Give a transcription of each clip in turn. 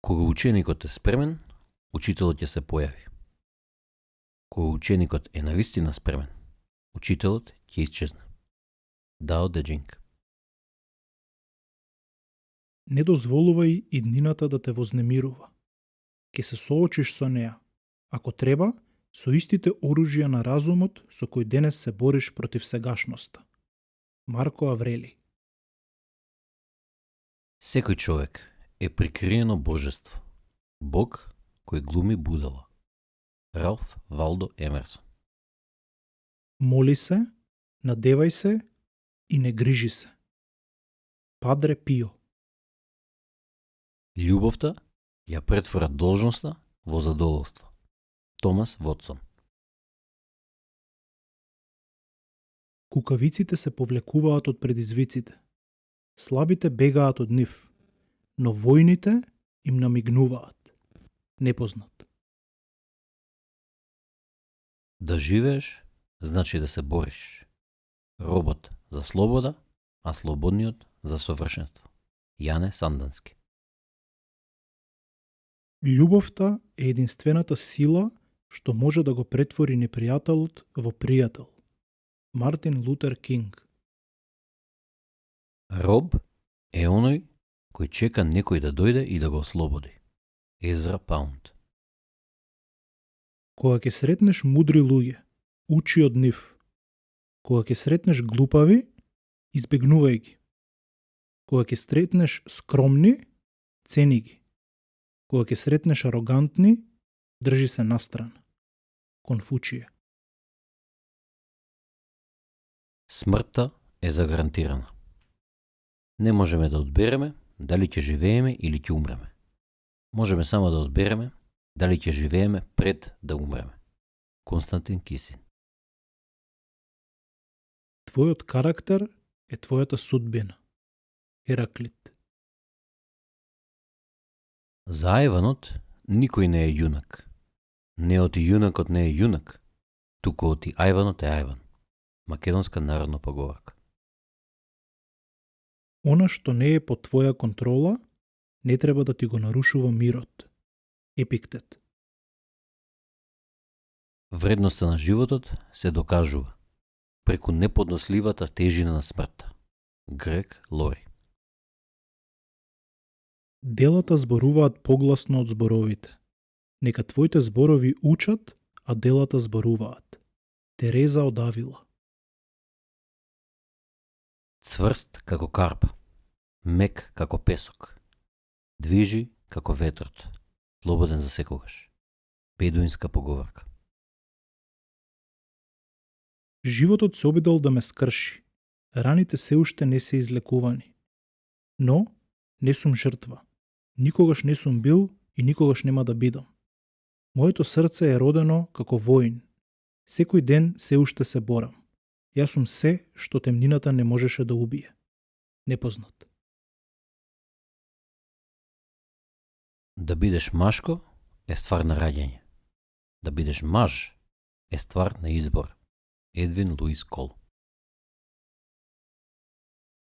Кога ученикот е спремен, учителот ќе се појави. Кога ученикот е навистина спремен, учителот ќе исчезне. Дао Де Џинг. Не дозволувај иднината да те вознемирува. Ке се соочиш со неа, ако треба, со истите оружја на разумот со кој денес се бориш против сегашноста. Марко Аврели. Секој човек е прикриено божество. Бог кој глуми будала. Ралф Валдо Емерсон. Моли се, надевај се и не грижи се. Падре Пио. Љубовта ја претвора должноста во задоволство. Томас Вотсон. Кукавиците се повлекуваат од предизвиците. Слабите бегаат од нив, но војните им намигнуваат. Непознат. Да живееш, значи да се бориш. Робот за слобода, а слободниот за совршенство. Јане Сандански. Љубовта е единствената сила што може да го претвори непријателот во пријател. Мартин Лутер Кинг. Роб е оној кој чека некој да дојде и да го ослободи. Езра Паунд. Кога ќе сретнеш мудри луѓе, учи од нив. Кога ќе сретнеш глупави, избегнувај ги. Кога ќе сретнеш скромни, цени ги. Кога ќе сретнеш арогантни, држи се настрана. Конфучије. Смртта е загарантирана. Не можеме да одбереме дали ќе живееме или ќе умреме. Можеме само да одбереме дали ќе живееме пред да умреме. Константин Кисин. Твојот карактер е твојата судбина. Хераклит. За ајванот никој не е јунак. Не оти јунакот не е јунак, туку оти ајванот е ајван. Македонска народна поговорка. Она што не е под твоја контрола, не треба да ти го нарушува мирот. Епиктет. Вредноста на животот се докажува преку неподносливата тежина на смртта. Грег Лори. Делата зборуваат погласно од зборовите. Нека твоите зборови учат, а делата зборуваат. Тереза од Авила. Цврст како карпа, мек како песок, движи како ветрот, слободен за секогаш. Бедуинска поговорка. Животот се обидел да ме скрши. Раните се уште не се излекувани. Но не сум жртва. Никогаш не сум бил и никогаш нема да бидам. Моето срце е родено како воин. Секој ден се уште се борам. Јас сум се што темнината не можеше да убие. Непознат. Да бидеш машко е ствар на раѓање. Да бидеш маж е ствар на избор. Едвин Луис Кол.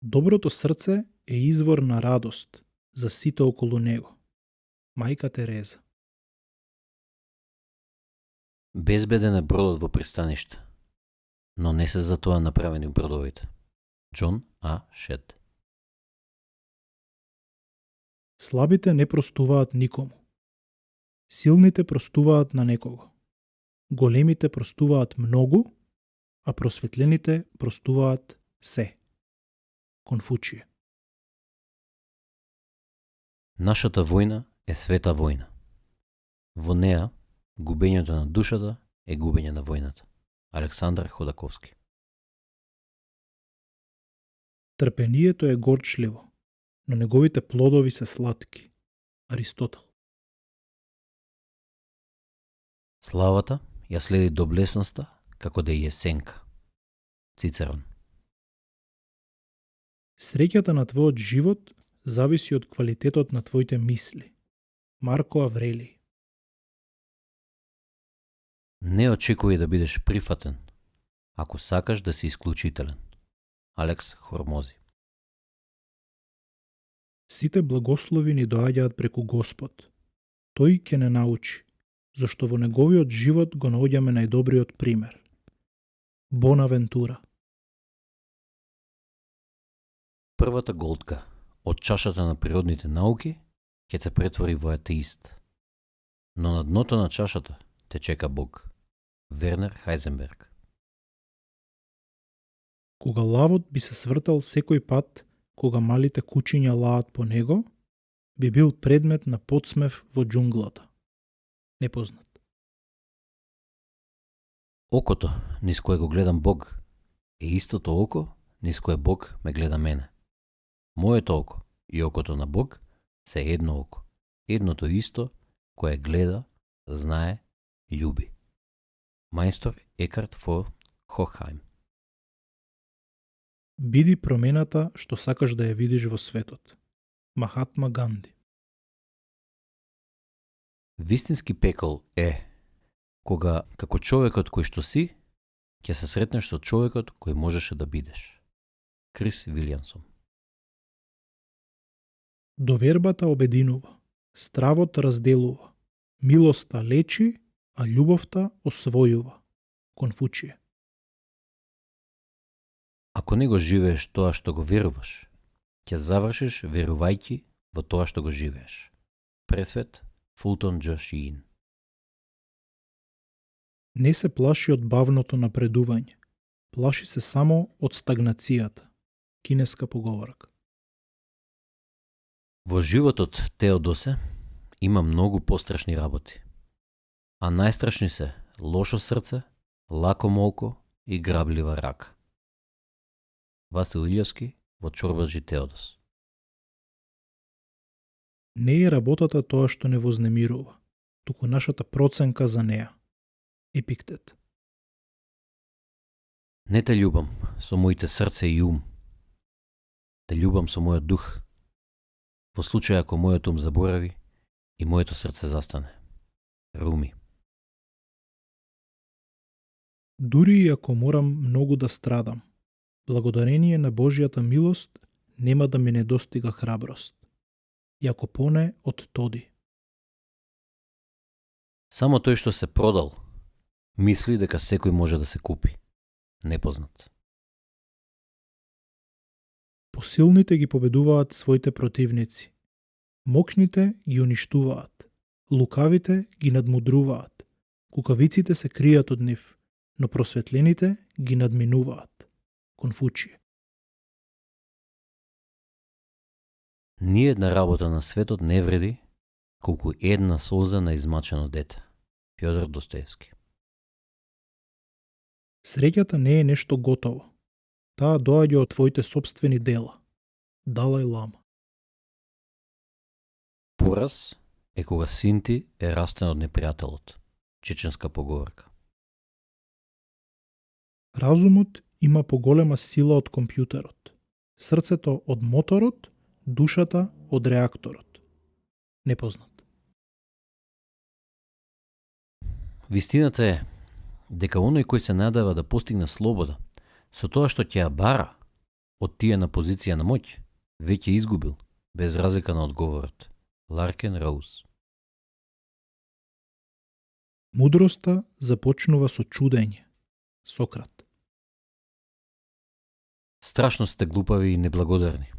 Доброто срце е извор на радост за сите околу него. Мајка Тереза. Безбеден е бродот во пристаниште, но не се за тоа направени бродовите. Џон А. Шед. Слабите не простуваат никому. Силните простуваат на некого. Големите простуваат многу, а просветлените простуваат се. Конфучије. Нашата војна е света војна. Во неа, губењето на душата е губење на војната. Александар Ходаковски. Трпението е горчливо, но неговите плодови се сладки. Аристотел. Славата ја следи доблесноста како да е сенка. Цицерон. Среќата на твојот живот зависи од квалитетот на твоите мисли. Марко Аврели. Не очекувај да бидеш прифатен, ако сакаш да си исклучителен. Алекс Хормози. Сите благослови ни доаѓаат преку Господ. Тој ќе не научи, зашто во неговиот живот го наоѓаме најдобриот пример. Бонавентура. Првата голтка од чашата на природните науки ќе те претвори во атеист. Но на дното на чашата те чека Бог. Вернер Хайзенберг. Кога лавот би се свртал секој пат кога малите кучиња лаат по него, би бил предмет на подсмев во џунглата. Непознат. Окото низ кое го гледам Бог е истото око низ кое Бог ме гледа мене. Моето око и окото на Бог се едно око. Едното исто кое гледа, знае, љуби. Мајстор Екарт фон Хохајм. Биди промената што сакаш да ја видиш во светот. Махатма Ганди. Вистински пекол е кога, како човекот кој што си, ќе се сретнеш со човекот кој можеше да бидеш. Крис Вилјамсон. Довербата обединува, стравот разделува, милоста лечи, а љубовта освојува. Конфучије. Ако не го живееш тоа што го веруваш, ќе завршиш верувајќи во тоа што го живееш. Пресвет Фултон Џ. Шиин. Не се плаши од бавното напредување. Плаши се само од стагнацијата. Кинеска поговорка. Во животот, Теодосе, има многу пострашни работи. А најстрашни се лошо срце, лаком око и граблива рака. Васил Илјовски во Чорбаджи Теодос. Не е работата тоа што не вознемирува, туку нашата проценка за неа. Епиктет. Не те љубам со моите срце и ум. Те љубам со мојот дух. Во случај ако мојот ум заборави и моето срце застане. Руми. Дури и ако морам многу да страдам, благодарение на Божјата милост нема да ми недостига храброст. Јакопоне од Тоди. Само тој што се продал, мисли дека секој може да се купи. Непознат. Посилните ги победуваат своите противници. Мокните ги уништуваат. Лукавите ги надмудруваат. Кукавиците се кријат од нив, но просветлените ги надминуваат. Конфучије. Ниедна работа на светот не вреди колку една солза на измачено дете. Фјодор Достоевски. Среќата не е нешто готово. Таа доаѓа од твоите сопствени дела. Далај Лама. Пораз е кога син ти е растен од непријателот. Чеченска поговорка. Разумот има поголема сила од компјутерот. Срцето од моторот, душата од реакторот. Непознат. Вистината е дека оној кој се надава да постигне слобода со тоа што ќе ја бара од тие на позиција на моќ, веќе изгубил, без разлика на одговорот. Ларкен Роуз. Мудроста започнува со чудење. Сократ. Страшно сте глупави и неблагодарни.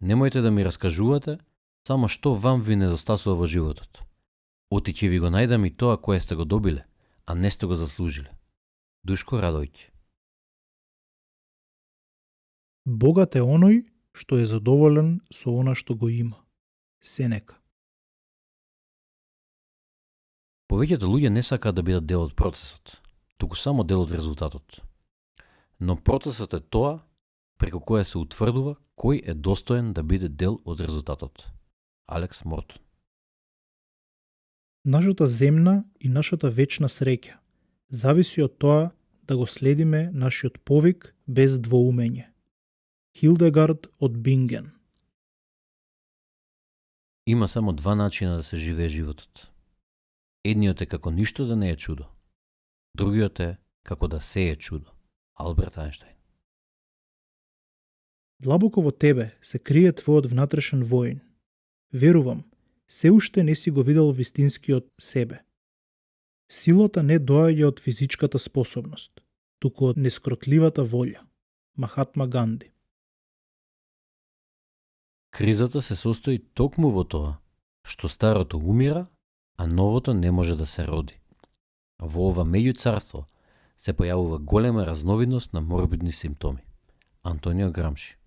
Немојте да ми раскажувате само што вам ви недостасува во животот. Оти ќе ви го најдам и тоа кое сте го добиле, а не сте го заслужиле. Душко Радојќ. Богат е оној што е задоволен со она што го има. Сенека. Повеќето луѓе не сакаат да бидат дел од процесот, туку само дел од резултатот. Но процесот е тоа преку кое се утврдува кој е достоен да биде дел од резултатот. Алекс Мортон. Нашата земна и нашата вечна среќа зависи од тоа да го следиме нашиот повик без двоумење. Хилдегард од Бинген. Има само два начина да се живее животот. Едниот е како ништо да не е чудо. Другиот е како да се е чудо. Алберт Ајнштајн. Длабоко во тебе се крие твојот внатрешен воин. Верувам, се уште не си го видел вистинскиот себе. Силата не доаѓа од физичката способност, туку од нескротливата волја. Махатма Ганди. Кризата се состои токму во тоа, што старото умира, а новото не може да се роди. Во ова меѓуцарство се појавува голема разновидност на морбидни симптоми. Антонио Грамши.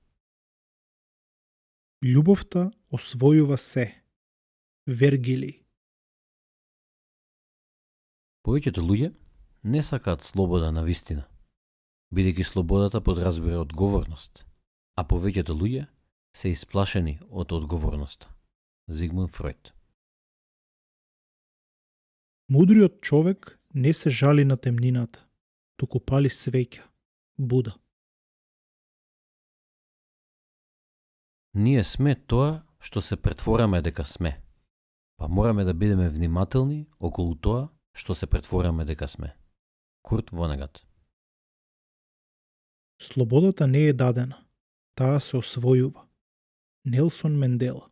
Љубовта освојува се. Вергилий. Повеќето луѓе не сакаат слобода на вистина, бидејќи слободата подразбира одговорност, а повеќето луѓе се исплашени од одговорноста. Зигмунд Фройд. Мудриот човек не се жали на темнината, туку пали свеќа. Буда. Ние сме тоа што се претвораме дека сме, па мораме да бидеме внимателни околу тоа што се претвораме дека сме. Курт Вонегат. Слободата не е дадена, таа се освојува. Нелсон Мендела.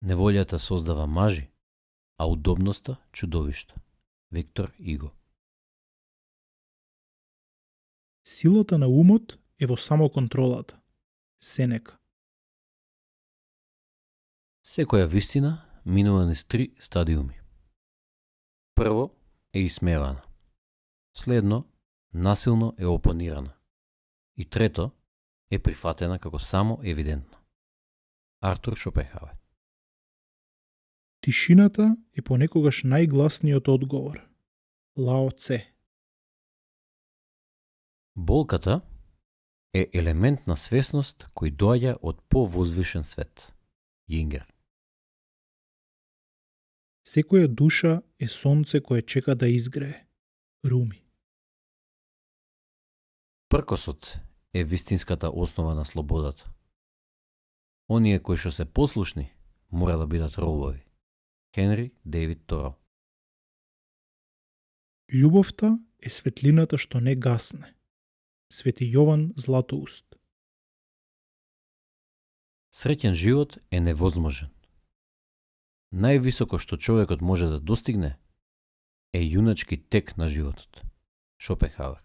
Неволјата создава мажи, а удобноста чудовишта. Виктор Иго. Силата на умот е во самоконтролата. Сенека. Секоја вистина минува низ 3 стадиуми. Прво е исмевана. Следно, насилно е опонирана. И трето, е прифатена како само евидентна. Артур Шопенхауер. Тишината е понекогаш најгласниот одговор. Лао Це. Болката е елемент на свесност кој доаѓа од повозвишен свет. Јингер. Секоја душа е сонце кое чека да изгрее. Руми. Пркосот е вистинската основа на слободата. Оние кои што се послушни мора да бидат робови. Хенри Дейвид Торо. Љубовта е светлината што не гасне. Свети Јован Златоуст. Среќен живот е невозможен. Највисоко што човекот може да достигне е јуначки тек на животот. Шопенхауер.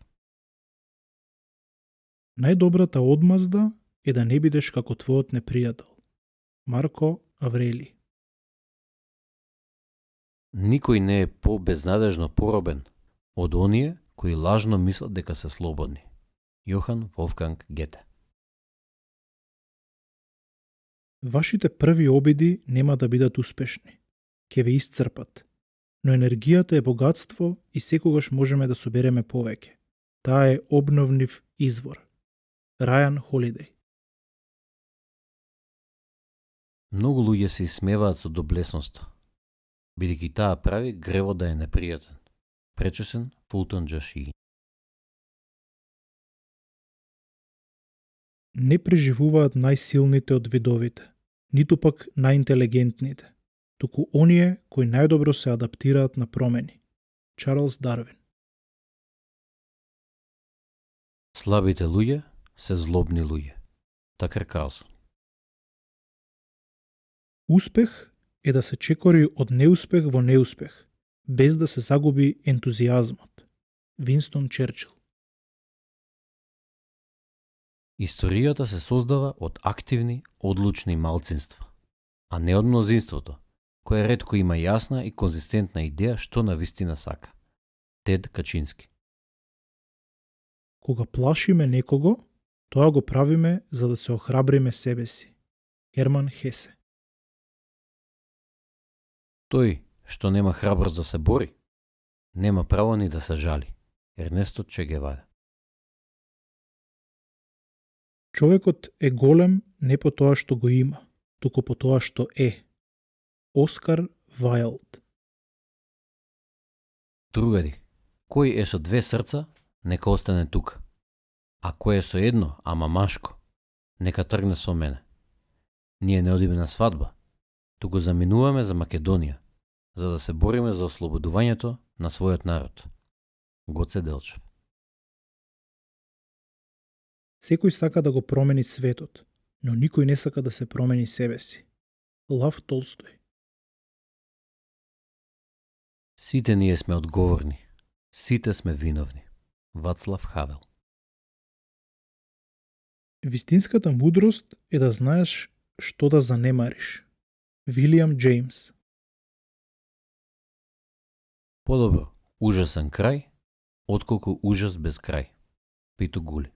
Најдобрата одмазда е да не бидеш како твојот непријател. Марко Аврели. Никој не е по-безнадежно поробен од оние кои лажно мислат дека се слободни. Јохан Волфганг Гете. Вашите први обиди нема да бидат успешни. Ќе ве исцрпат. Но енергијата е богатство и секогаш можеме да собереме повеќе. Таа е обновнив извор. Рајан Холидеј. Многу луѓе се исмеваат со доблесноста, бидејќи таа прави гревот да е непријатен. Пречесен Фултон Джаши. Не преживуваат најсилните од видовите, ниту пак најинтелигентните, туку оние кои најдобро се адаптираат на промени. Чарлс Дарвин. Слабите луѓе се злобни луѓе. Такер Карлсон. Успех е да се чекори од неуспех во неуспех, без да се загуби ентузијазмот. Винстон Черчил. Историјата се создава од активни, одлучни малцинства, а не од мнозинството, кое ретко има јасна и конзистентна идеја што навистина сака. Тед Качински. Кога плашиме некого, тоа го правиме за да се охрабриме себе си. Герман Хесе. Тој што нема храброст да се бори, нема право ни да се жали. Ернесто Че Гевара. Човекот е голем не по тоа што го има, туку по тоа што е. Оскар Вајлд. Другари, кој е со 2 срца, нека остане тука. А кој е со едно, ама машко, нека тргне со мене. Ние не одиме на свадба, туку заминуваме за Македонија, за да се бориме за ослободувањето на својот народ. Гоце Делчев. Секој сака да го промени светот, но никој не сака да се промени себе си. Лав Толстој. Сите ние сме одговорни. Сите сме виновни. Вацлав Хавел. Вистинската мудрост е да знаеш што да занемариш. Вилијам Џејмс. Подобро ужасен крај, отколку ужас без крај. Питу Гули.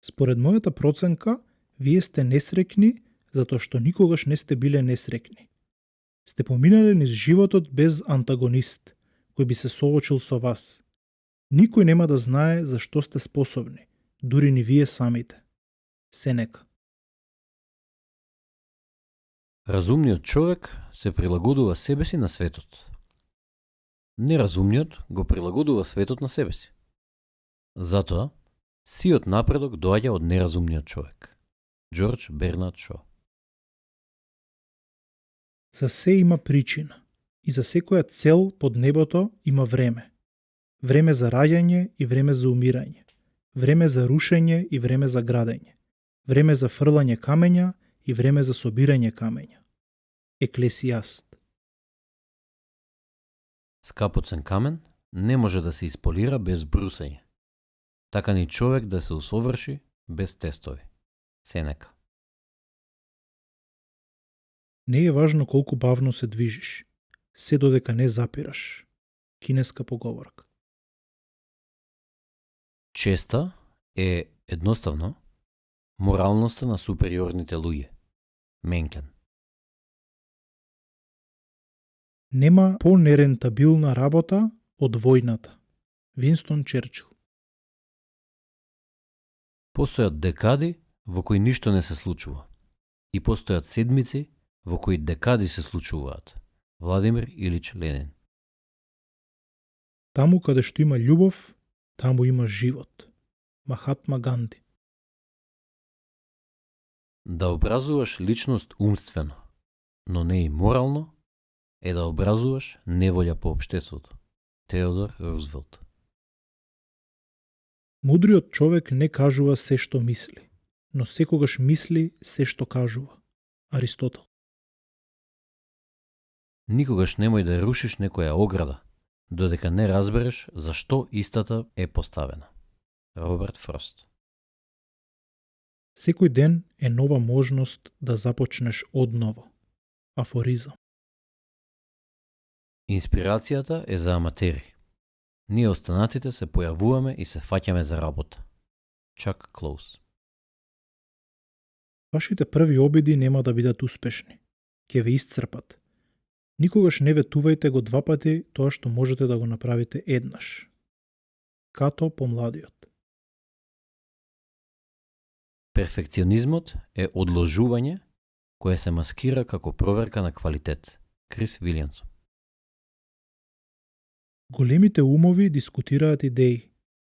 Според мојата проценка, вие сте несрекни затоа што никогаш не сте биле несрекни. Сте поминале низ животот без антагонист, кој би се соочил со вас. Никој нема да знае за што сте способни, дури ни вие самите. Сенека. Разумниот човек се прилагодува себе си на светот. Неразумниот го прилагодува светот на себе си. Затоа, сиот напредок доаѓа од неразумниот човек. Џорџ Бернард Шо. За се има причина и за секоја цел под небото има време. Време за раѓање и време за умирање. Време за рушење и време за градење. Време за фрлање камења и време за собирање камења. Еклесијаст. Скапоцен камен не може да се исполира без брусење. Така ни човек да се усоврши без тестови. Сенека. Не е важно колку бавно се движиш, се додека не запираш. Кинеска поговорка. Честа е едноставно моралноста на супериорните луѓе. Менкен. Нема понерентабилна работа од војната. Винстон Черчил. Постојат декади во кои ништо не се случува. И постојат седмици во кои декади се случуваат. Владимир Илич Ленин. Таму каде што има љубов, таму има живот. Махатма Ганди. Да образуваш личност умствено, но не и морално, е да образуваш неволја по општеството. Теодор Рузвелт. Мудриот човек не кажува се што мисли, но секогаш мисли се што кажува. Аристотел. Никогаш немој да рушиш некоја ограда, додека не разбереш зашто истата е поставена. Роберт Фрост. Секој ден е нова можност да започнеш одново. Афоризам. Инспирацијата е за аматери. Ние останатите се појавуваме и се фаќаме за работа. Чак Клоус. Вашите први обиди нема да бидат успешни. Ќе ве исцрпат. Никогаш не ветувајте го два пати тоа што можете да го направите еднаш. Като помладиот. Перфекционизмот е одложување кое се маскира како проверка на квалитет. Крис Вилијамсон. Големите умови дискутираат идеи.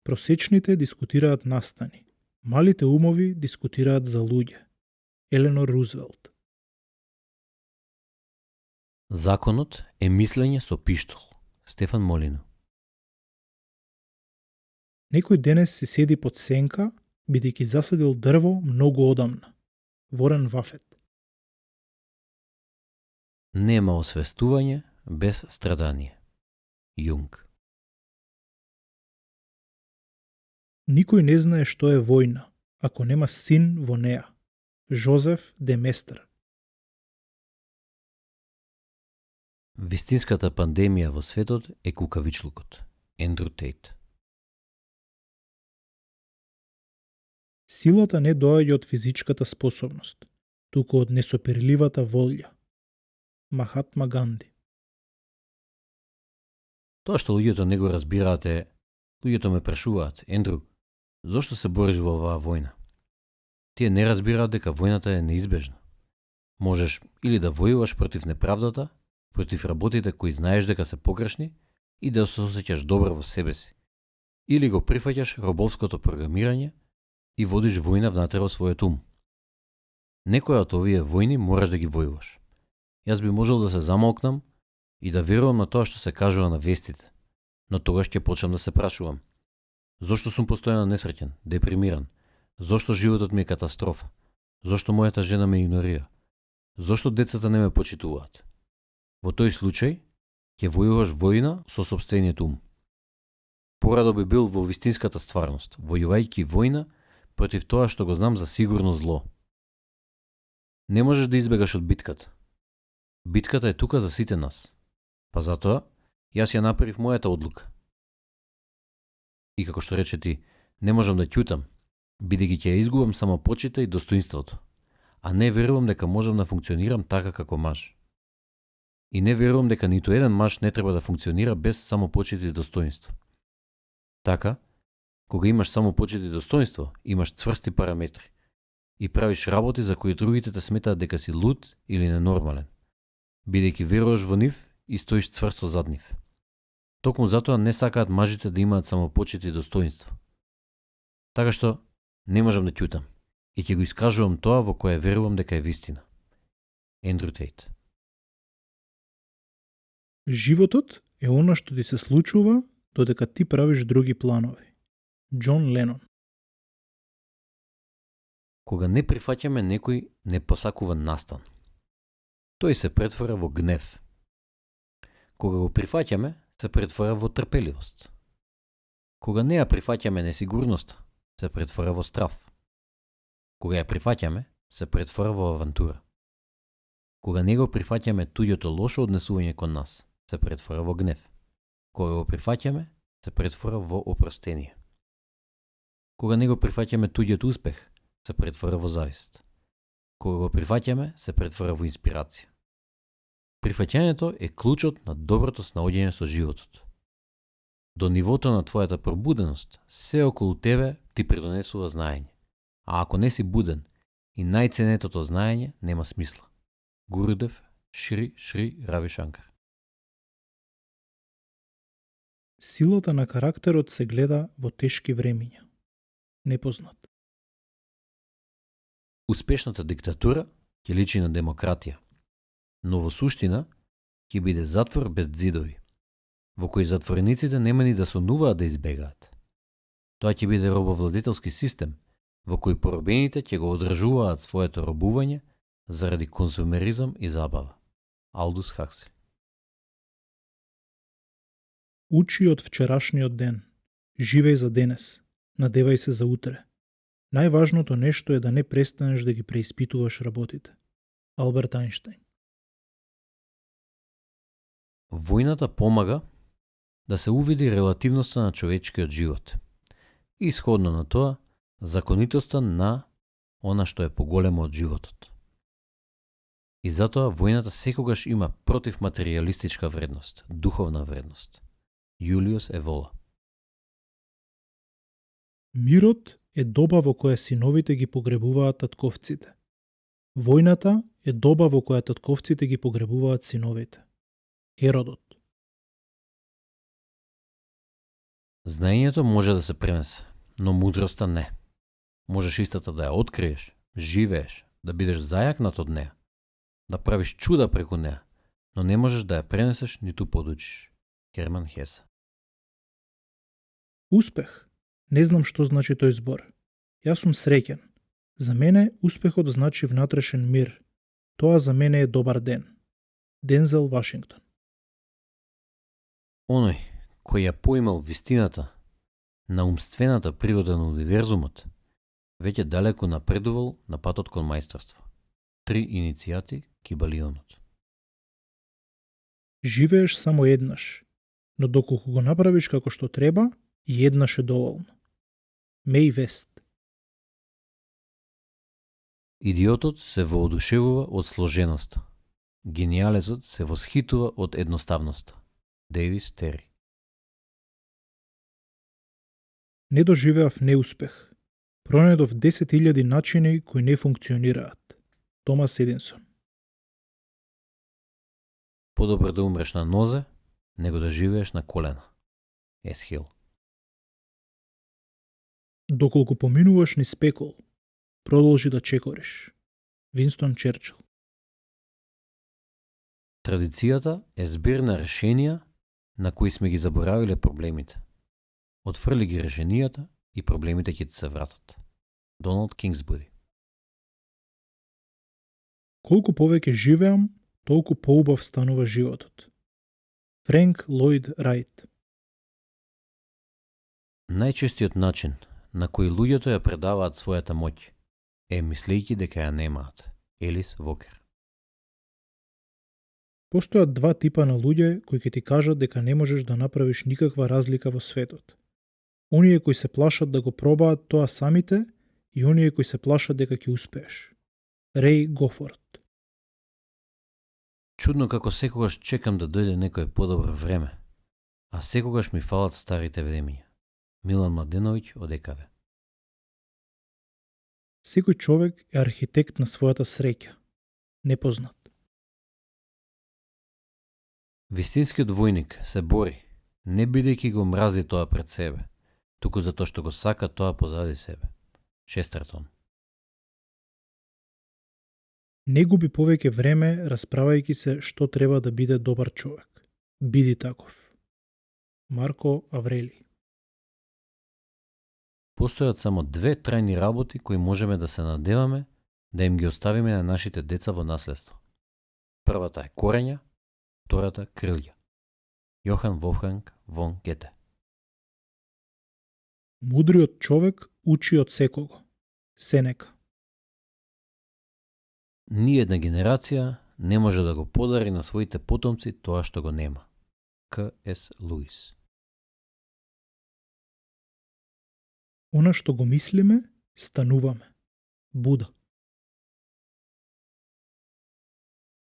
Просечните дискутираат настани. Малите умови дискутираат за луѓе. Еленор Рузвелт. Законот е мислење со пиштол. Стефан Молино. Некој денес си седи под сенка, бидејќи засадил дрво многу одамна. Ворен Вафет. Нема освестување без страдание. Јунг. Никој не знае што е војна, ако нема син во неа. Жозеф де Местер. Вистинската пандемија во светот е кукавичлукот. Ендрю Тейт. Силата не доаѓа од физичката способност, туку од несопирливата волја. Махатма Ганди. Тоа што луѓето не го разбираат е, луѓето ме прашуваат, Ендрю, зошто се бориш во оваа војна? Тие не разбираат дека војната е неизбежна. Можеш или да војуваш против неправдата, против работите кои знаеш дека се погрешни и да се осеќаш добро во себе си. Или го прифаќаш робовското програмирање и водиш војна внатре во својот ум. Некоја од овие војни мораш да ги војуваш. Јас би можел да се замолкнам и да верувам на тоа што се кажува на вестите, но тогаш ќе почнам да се прашувам. Зошто сум постојано несреќен, депримиран? Зошто животот ми е катастрофа? Зошто мојата жена ме игнорира? Зошто децата не ме почитуваат? Во тој случај, ќе војуваш војна со сопствениот ум. Порадо би бил во вистинската стварност, војувајќи војна против тоа што го знам за сигурно зло. Не можеш да избегаш од битката. Битката е тука за сите нас. Па затоа, јас ја направив мојата одлука. И како што рече ти, не можам да ќутам, бидејќи ќе ја изгубам самопочита и достоинството, а не верувам дека можам да функционирам така како маж. И не верувам дека ниту еден маж не треба да функционира без самопочит и достоинство. Така, кога имаш самопочит и достоинство, имаш цврсти параметри и правиш работи за кои другите те сметаат дека си луд или ненормален, бидејќи веруваш во нив и стоиш цврсто зад нив. Токму затоа не сакаат мажите да имаат самопочит и достоинство. Така што не можам да ќутам и ќе го искажувам тоа во кое верувам дека е вистина. Ендрю Тейт. Животот е она што ти се случува додека ти правиш други планови. Џон Ленон. Кога не прифаќаме некој непосакуван настан, тој се претвора во гнев. Кога го прифаќаме, се претвора во трпеливост. Кога не ја прифаќаме несигурноста, се претвора во страв. Кога ја прифаќаме, се претвора во авантура. Кога не го прифаќаме туѓото лошо однесување кон нас, се претвора во гнев. Кога го прифаќаме, се претвора во опростение. Кога не го прифаќаме туѓиот успех, се претвора во завист. Кога го прифаќаме, се претвора во инспирација. Прифаќањето е клучот на доброто снаоѓање со животот. До нивото на твојата пробуденост, се околу тебе ти придонесува знаење. А ако не си буден и најценетото знаење, нема смисла. Гурудев, Шри Рави Шанкар. Силата на карактерот се гледа во тешки времиња. Непознат. Успешната диктатура ќе личи на демократија, но во суштина ќе биде затвор без ѕидови, во кој затворениците нема ни да сонуваат да избегаат. Тоа ќе биде робовладетелски систем, во кој поробените ќе го одржуваат своето робување заради консумеризам и забава. Алдус Хаксли. Учи од вчерашниот ден. Живеј за денес. Надевај се за утре. Најважното нешто е да не престанеш да ги преиспитуваш работите. Алберт Ајнштајн. Војната помага да се увиди релативноста на човечкиот живот и сходно на тоа законитоста на она што е поголемо од животот. И затоа војната секогаш има противматеријалистичка вредност, духовна вредност. Јулиус Евола. Мирот е доба во која синовите ги погребуваат татковците. Војната е доба во која татковците ги погребуваат синовите. Херодот. Знаењето може да се пренесе, но мудроста не. Можеш истата да ја откриеш, живееш, да бидеш зајакнат од неа, да правиш чуда преку неа, но не можеш да ја пренесеш ниту подучиш. Херман Хесе. Успех. Не знам што значи тој збор. Јас сум среќен. За мене успехот значи внатрешен мир. Тоа за мене е добар ден. Дензел Вашингтон. Оној кој ја поимал вистината на умствената природа на универзумот, веќе далеку напредувал на патот кон мајсторство. 3 иницијати Кибалионот. Живееш само еднаш, но доколку го направиш како што треба, и еднаш е доволно. Меј Вест. Идиотот се воодушевува од сложеноста. Гениалецот се восхитува од едноставноста. Дейвис Тери. Не доживеав неуспех. Пронајдов 10.000 начини кои не функционираат. Томас Единсон. Подобро да умреш на нозе, него да живееш на колена. Есхил. Доколку поминуваш низ пекол, продолжи да чекориш. Винстон Черчил. Традицијата е збир на решенија на кои сме ги заборавиле проблемите. Отфрли ги решенијата и проблемите ќе ти се вратат. Доналд Кингсбури. Колку повеќе живеам, толку поубав станува животот. Френк Лојд Рајт. Најчестиот начин на кој луѓето ја предаваат својата моќ е мислејќи дека ја немаат. Елис Вокер. Постојат два типа на луѓе кои ќе ти кажат дека не можеш да направиш никаква разлика во светот. Оние кои се плашат да го пробаат тоа самите и оние кои се плашат дека ќе успееш. Реј Гофорд. Чудно како секогаш чекам да дојде некое подобро време, а секогаш ми фалат старите времиња. Милан Младеновиќ од ЕКВ. Секој човек е архитект на својата среќа. Непознат. Вистинскиот војник се бори, не бидејќи го мрази тоа пред себе, туку затоа што го сака тоа позади себе. Честертон. Не губи повеќе време расправајќи се што треба да биде добар човек. Биди таков. Марко Аврели. Постојат само две трајни работи кои можеме да се надеваме да им ги оставиме на нашите деца во наследство. Првата е корења, втората крилја. Јохан Волфганг фон Гете. Мудриот човек учи од секого. Сенека. Ниедна генерација не може да го подари на своите потомци тоа што го нема. К.С. Луис. Она што го мислиме, стануваме. Буда.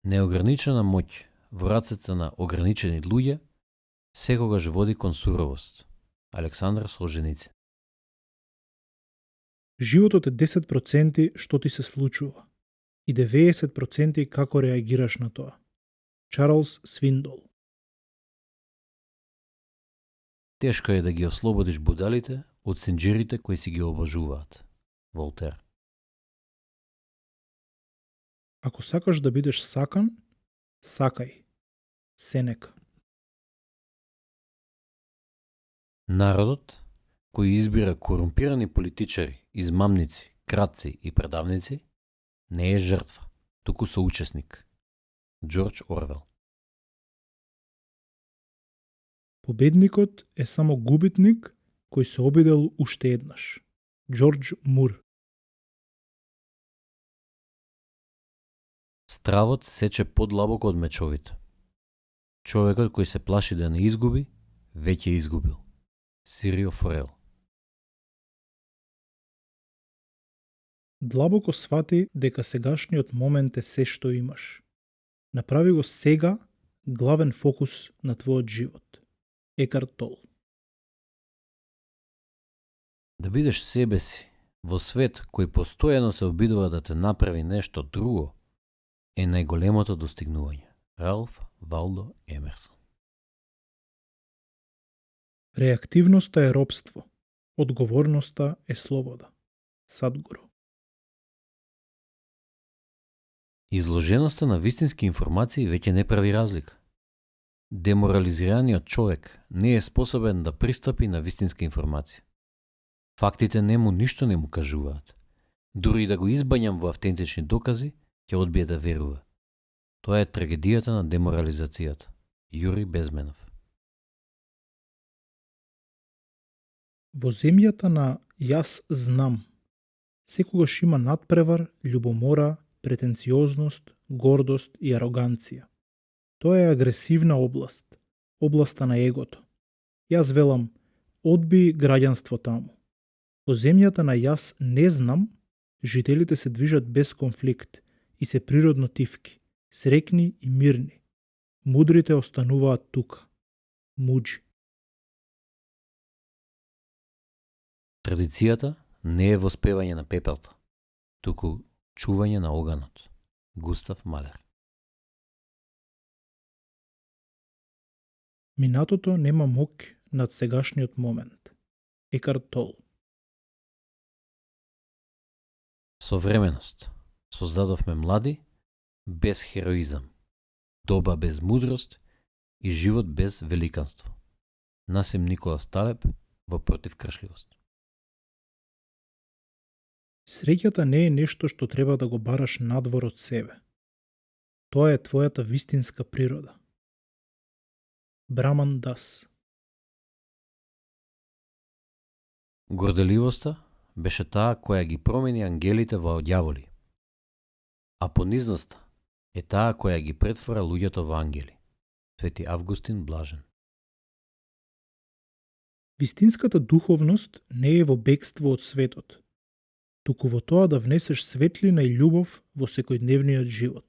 Неограничена моќ во рацете на ограничени луѓе секогаш води кон суровост. Александар Солженицин. Животот е 10% што ти се случува и 90% како реагираш на тоа. Чарлс Свиндол. Тешко е да ги ослободиш будалите од синџирите кои си ги обожуваат. Волтер. Ако сакаш да бидеш сакан, сакај. Сенека. Народот, кој избира корумпирани политичари, измамници, кратци и предавници, не е жртва, туку соучесник. Џорџ Орвел. Победникот е само губитник кој се обидел уште еднаш. Џорџ Мур. Стравот сече подлабоко од мечовите. Човекот кој се плаши да не изгуби, веќе изгубил. Сирио Форел. Длабоко свати дека сегашниот момент е се што имаш. Направи го сега главен фокус на твојот живот. Екарт Тол. Да бидеш себе си во свет кој постојано се обидува да те направи нешто друго е најголемото достигнување. Ралф Валдо Емерсон. Реактивноста е робство. Одговорноста е слобода. Садгуру. Изложеноста на вистински информации веќе не прави разлика. Деморализираниот човек не е способен да пристапи на вистинска информација. Фактите ништо не му кажуваат. Дури и да го избањам во автентични докази, ќе одбие да верува. Тоа е трагедијата на деморализацијата. Јури Безменов. Во земјата на јас знам, секогаш има надпревар, љубомора, претенциозност, гордост и ароганција. Тоа е агресивна област, областа на егото. Јас велам, одби граѓанство таму. Во земјата на јас не знам, жителите се движат без конфликт и се природно тивки, срекни и мирни. Мудрите остануваат тука. Муџи. Традицијата не е воспевање на пепелта, туку чување на оганот. Густав Малер. Минатото нема моќ над сегашниот момент. Екарт Тол. Современост. Создадовме млади без хероизам, доба без мудрост и живот без великанство. Насим Николас Талеб, во противкршливост. Среќата не е нешто што треба да го бараш надвор од себе. Тоа е твојата вистинска природа. Браман Дас. Горделивоста беше таа која ги промени ангелите во ѓаволи, а понизноста е таа која ги претвора луѓето во ангели. Свети Августин Блажен. Вистинската духовност не е во бегство од светот, туку во тоа да внесеш светлина и љубов во секојдневниот живот.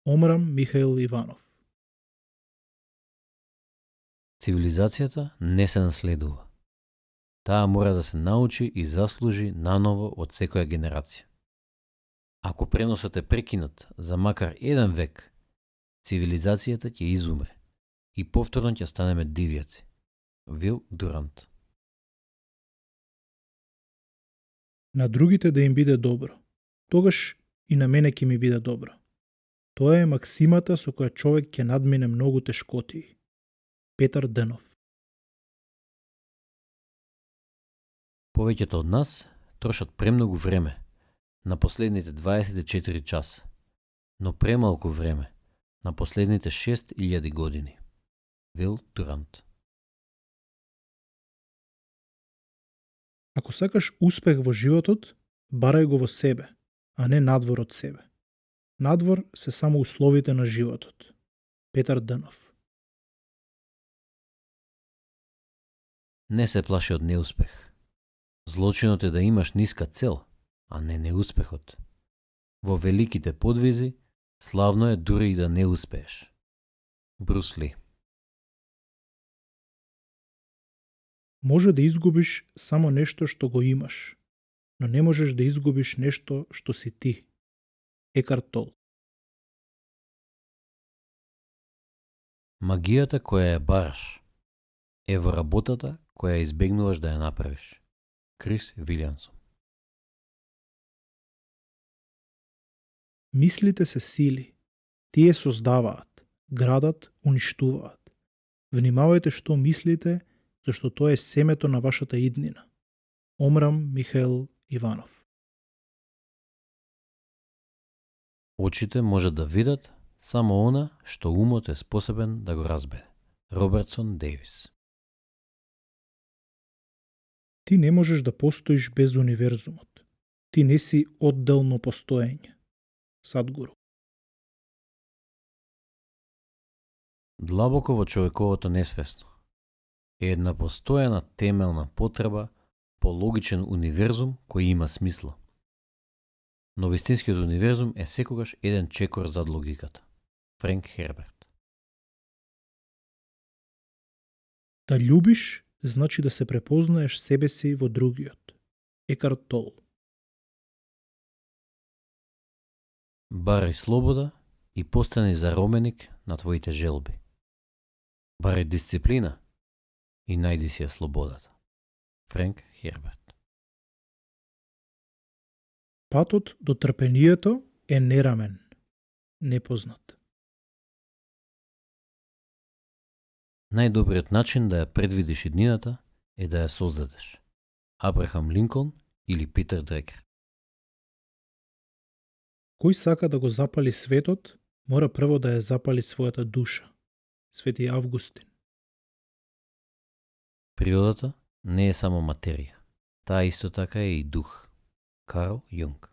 Омрам Михаил Иванов. Цивилизацијата не се наследува. Таа мора да се научи и заслужи наново од секоја генерација. Ако преносот е прекинат за макар еден век, цивилизацијата ќе изумре и повторно ќе станеме дивјаци. Вил Дурант. На другите да им биде добро, тогаш и на мене ќе ми биде добро. Тоа е максимата со која човек ќе надмине многу тешкотии. Петар Денов. Повеќето од нас трошат премногу време на последните 24 часа, но премалку време на последните 6000 години. Вил Дурант. Ако сакаш успех во животот, барај го во себе, а не надвор од себе. Надвор се само условите на животот. Петар Денов. Не се плаши од неуспех. Злочинот е да имаш ниска цел, а не неуспехот. Во великите подвизи, славно е дури и да не успееш. Брус Ли. Може да изгубиш само нешто што го имаш, но не можеш да изгубиш нешто што си ти. Екарт Тол. Магијата која ја бараш е во работата која избегнуваш да ја направиш. Крис Вилјамсон. Мислите се сили. Тие создаваат, градат, уништуваат. Внимавајте што мислите, зашто тоа е семето на вашата иднина. Омрам Михаил Иванов. Очите можат да видат само она што умот е способен да го разбере. Робертсон Дејвис. Ти не можеш да постоиш без универзумот. Ти не си одделно постоење. Садгуру. Длабоко во човековото несвесно е една постојана темелна потреба по логичен универзум кој има смисла. Но вистинскиот универзум е секогаш еден чекор зад логиката. Френк Херберт. Да љубиш значи да се препознаеш себе си во другиот. Екарт Тол. Барај слобода и постани зароменик на твоите желби. Барај дисциплина и најди си ја слободата. Френк Херберт. Патот до трпението е нерамен, непознат. Најдобриот начин да ја предвидиш иднината е да ја создадеш. Абрахам Линколн или Питер Дрекер. Кој сака да го запали светот, мора прво да ја запали својата душа. Свети Августин. Природата не е само материја. Таа исто така е и дух. Карл Јунг.